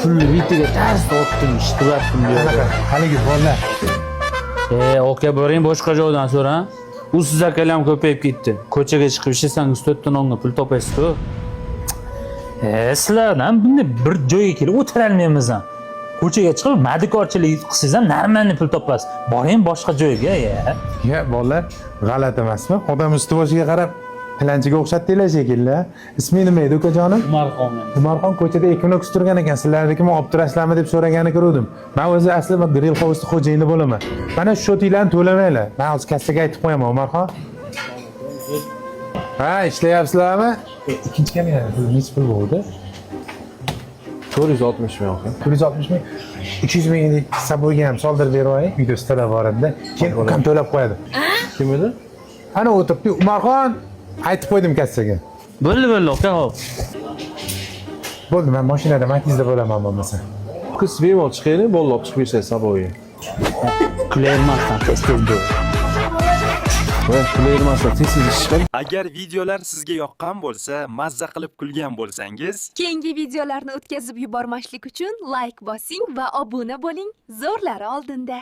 Pulni bitiga tars otdim, ishtilatdim bu yerda. Qanaqa haligi bolalar? E, aka, boring, boshqa joydan so'rang. U siz akalar ham ko'payib ketdi. Ko'chaga chiqib ishlasangiz to'rtta nonga pul topasiz-ku. E, sizlardan bunday bir joyga kelib o'tirolmaymiz ham. Ko'chaga chiqib madikorchilik qilsangiz ham нормальный pul topasiz. Boring boshqa joyga, ya. Ya bolalar, g'alati emasmi? Odam usti boshiga qarab tilanchiga o'xshatdinglar shekilli. Isming nima edi, ukajonim? Umarxon. Umarxon ko'chada Equinox turgan ekan, sizlarnikimi, olib turasizlarmi deb so'ragani ko'ruvdim. Man o'zi asli Grill House'ni xo'jayini bo'laman. Mana shu счёт inglarni to'lamanglar. Man hozir kassaga aytib qo'yaman, Umarxon. Ha, ishlayapsizlarmi? Ikkinchi kamera nechi pul bo'ldi? 460 ming, aka. 460 ming, 300 minglik saboyga ham soldirib berib yuboring. Uyda ustalar bor edi. Keyin ukam to'lab qo'yadi. Kim edi? Ana o'tiribdi Umarxon, aytib qo'ydim kassaga. Bo'ldi, bo'ldi, aka, hop. Bo'ldi, man mashinada Matizda bo'laman bo'lmasa. Qiz, bemalol chiqaylik, bolalar olib chiqib bersangiz saboyga. Kulayvermasdan tez tez bo'l. Va kulayvermasdan tez tez ish chiqadi. Agar videolar sizga yoqqan bo'lsa, mazza qilib kulgan bo'lsangiz, Keyingi videolarni o'tkazib yubormaslik uchun layk bosing va obuna bo'ling. Zo'rlari oldinda.